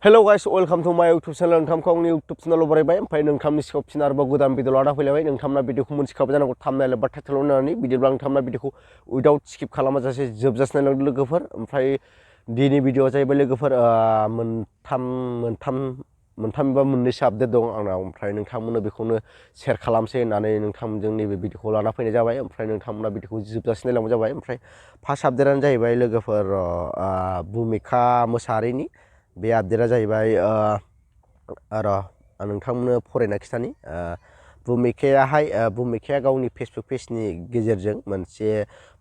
Hello guys, welcome to my YouTube channel. नोंथांखौ आंनि YouTube channel बरायबाय ओमफ्राय नोंथांनि सिगाङाव फिन आरोबाव गोदान भिडिअ लाना फैलायबाय नोंथांना भिडिअखौ मोनथिखाबाय जानांगौ थाम्बनेल एबा टाइटेलाव नायनानै बिदिब्ला नोंथांना भिडिअखौ उइदाउट स्किप खालामाजासे जोबजासे नायलांदो लोगोफोर ओमफ्राय दिनै भिडिअआ जाहैबाय लोगोफोर मोनथाम एबा मोननैसो आपडेट दं आंनाव ओमफ्राय नोंथांमोननो बेखौनो शेयार खालामसै होननानै नोंथांमोनजों नैबे भिडिअखौ लाना फैनाय जाबाय ओमफ्राय नोंथांमोना भिडिअखौ जोबजासे नायलांबाय जाबाय ओमफ्राय फार्स्ट आपडेटआनो जाहैबाय लोगोफोर भुमिका मोसाहारिनि बे आपडेटआ जाहैबाय नोंथांमोननो फरायना खिथानि भुमिकाया गावनि फेसबुक पेजनि गेजेरजों मोनसे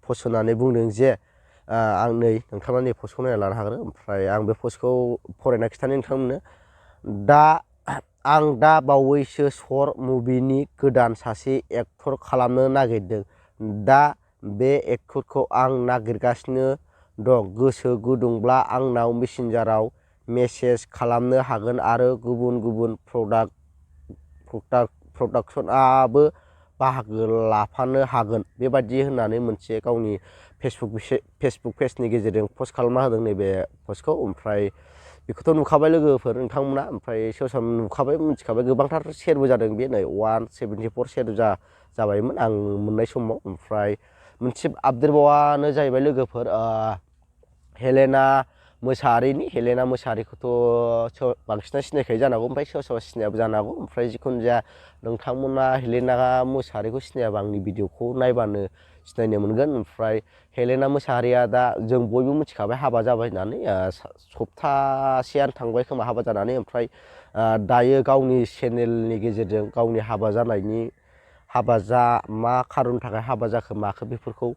पस्ट होनानै बुंदों जे आं नै नोंथाङा नै पस्टखौ नायना लानो हागोन ओमफ्राय आं बे पस्टखौ फरायना खिथानि नोंथांमोननो आं दा बावैसो सर मुभिनि गोदान सासे एक्टर खालामनो नागिरदों दा बे एक्टरखौ आं नागिरगासिनो दं गोसो गुदुंब्ला आंनाव मेसेन्जाराव मेसेज खालामनो हागोन आरो गुबुन गुबुन प्रडाक्शनाबो बाहागो लाफानो हागोन बेबायदि होननानै मोनसे गावनि फेसबुक पेजनि गेजेरजों पस्ट खालामना होदों नैबे पस्टखौ ओमफ्राय बेखौथ' नुखाबाय लोगोफोर नोंथांमोना ओमफ्राय सोरबा नुखाबाय मिथिखाबाय गोबांथार शेयारबो जादों बे नै 174 शेयार जाबायमोन आं मोननाय समाव ओमफ्राय मोनसे आपडेट बावानो जाहैबाय लोगोफोर हेलेना मोसाहारिखौथ' बांसिना सिनायखायो जानांगौ ओमफ्राय सोरबा सिनायाबो जानो हागौ ओमफ्राय जिखुनु जाया नोंथांमोना हेलेना मोसाहारिखौ सिनायाबा आंनि भिडिअखौ नायबानो सिनायनो मोनगोन ओमफ्राय हेलेना मोसाहारिया दा जों बयबो मिथिखाबाय हाबा जाबाय होननानै सप्तासेयानो थांबाय खोमा हाबा जानानै ओमफ्राय दायो गावनि चेनेलनि गेजेरजों गावनि मा खारननि थाखाय हाबा जाखो माखो बेफोरखौ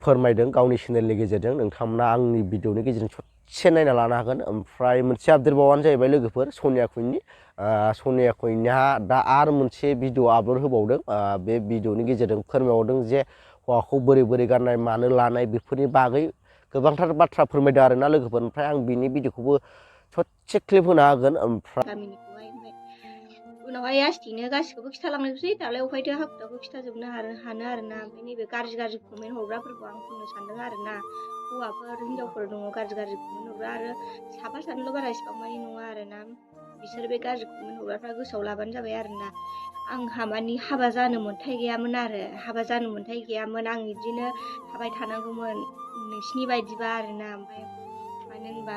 फोरमायदों गावनि चेनेलनि गेजेरजों नोंथांमोना आंनि भिडिअनि गेजेरजों ससे नायना लानो हागोन ओमफ्राय मोनसे आपडेट बावानो जाहैबाय लोगोफोर सनिया कुइनहा दा आरो मोनसे भिडिअ आपल'ड होबावदों बे भिडिअनि गेजेरजों फोरमायबावदों जे हौवाखौ बोरै गाननाय मानो लानाय बेफोरनि बागै गोबांथार बाथ्रा फोरमायदों आरोना लोगोफोर ओमफ्राय आं बिनि भिडिअखौबो ससे क्लिप होनो हागोन ओमफ्राय उनावहाय आस्थिनो गासिखौबो खिथालांनोसै दालाय अफायथो हाखु खिथाजोबनो हानो आरोना ओमफ्राय नैबे गाज्रि कमेन्ट हरग्राफोरखौ आं बुंनो सानदों आरोना हौवाफोर हिनजावफोर दङ गाज्रि कमेन्ट हरग्रा आरो साफा सानैल' बारा इसिबां मानि नङा आरोना बिसोर बे गाज्रि कमेन्ट हरग्राफ्रा गोसोआव लाबानो जाबाय आरोना आंहा मानि हाबा जानो मोन्थाय गैयामोन आं बिदिनो थाबाय थानांगौमोन नोंसिनि बायदिबा आरोना ओमफ्राय मानो होनबा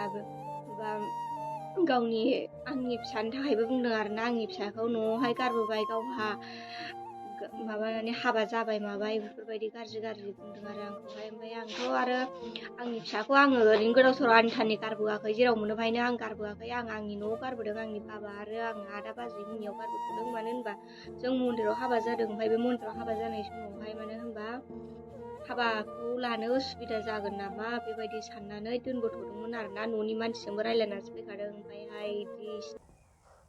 आंनि फिसानि थाखायबो बुंदों आरोना आंनि फिसाखौ न'आवहाय गारबोबाय गावहा माबानानै हाबा जाबाय माबाय बेफोरबायदि गाज्रि बुंदों आरो आंखौहाय ओमफ्राय आंथ' आरो आंनि फिसाखौ आङो ओरैनो गोदाव सोराव आनथानि गारबोआखै जेराव मोनो बाहायनो आं गारबोआखै आं आंनि न'आव गारबोदों आंनि बाबा आरो आं आदा बाजै मोननियाव गारबोथ'दों मानो होनबा जों मन्दिराव हाबा जादों ओमफ्राय बे मन्दिराव हाबा जानाय समावहाय मानो होनबा हाबाखौ लानो उसुबिदा जागोन नामा बेबायदि साननानै दोनबोथ'दोंमोन आरोना न'नि मानसिजोंबो रायज्लायनासो फैखादों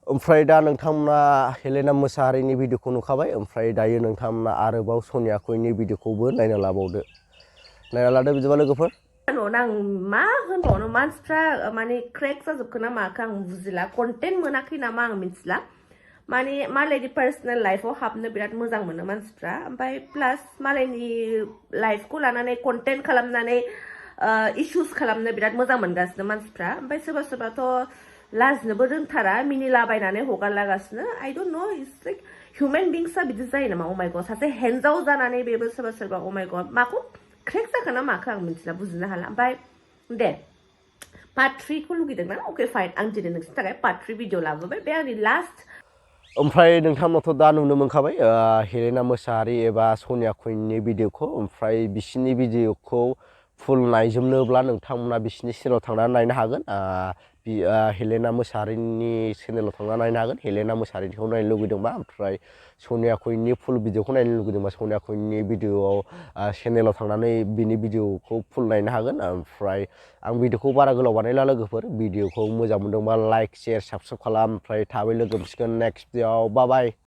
ओमफ्राय दा नोंथांमोना हेलेना मोसाहारिनि भिडिअखौ नुखाबाय ओमफ्राय दायो नोंथांमोना आरोबाव सनिया कुइननि भिडिअखौबो नायना लादो बिदिबा लोगोफोर आं मा होनबावनो मानसिफ्रा माने क्रेक जाजोबखो ना माखो आं बुजिला कन्टेन्ट मोनाखै नामा आं मिथिला माने मालायनि पार्सनेल लाइफआव हाबनो बिराद मोजां मोनो मानसिफ्रा ओमफ्राय प्लास मालायनि लाइफखौ लानानै कन्टेन्ट खालामनानै इश्युस खालामनो बिराद मोजां मोनगासिनो मानसिफ्रा ओमफ्राय सोरबाथ' लाजिनोबो रोंथारा मिनिलाबायनानै हगारलागासिनो I don't know it's like human बिंसआ बिदि जायो नामा अ माय गड सासे हिन्जाव जानानै बेबो सोरबा अ माय गड माखौ क्रेक जाखो ना माखो आं मिथिला बुजिनो हाला ओमफ्राय दे पार्ट 3 खौ लुगैदोंना अके फाइन आं दिनै नोंसोरनि थाखाय पार्ट 3 भिडिअ लाबोबाय बे आंनि लास्ट ओमफ्राय नोंथांमोनाथ' दा नुनो मोनखाबाय हेलेना मोसाहारि एबा सनिया कुइननि भिडिअखौ ओमफ्राय बिसिनि भिडिअखौ फुल नायजोबनोब्ला नोंथांमोना बिसिनि चेनेलाव थांनानै नायनो हागोन हेलेना मोसाहारिनि चेनेलाव थांनानै नायनो हागोन हेलेना मोसाहारिखौ नायनो लुगैदोंबा ओमफ्राय सनिया कुइननि फुल भिडिअखौ नायनो लुगैदोंबा सनिया कुइननि भिडिअआव चेनेलाव थांनानै बिनि भिडिअखौ फुल नायनो हागोन ओमफ्राय आं भिडिअखौ बारा गोलाव बानायला लोगोफोर भिडिअखौ मोजां मोनदोंबा लाइक शेयार साबस्क्राइब खालाम ओमफ्राय थाबै लोगो मोनसिगोन नेक्स्ट भिडिअआव बाय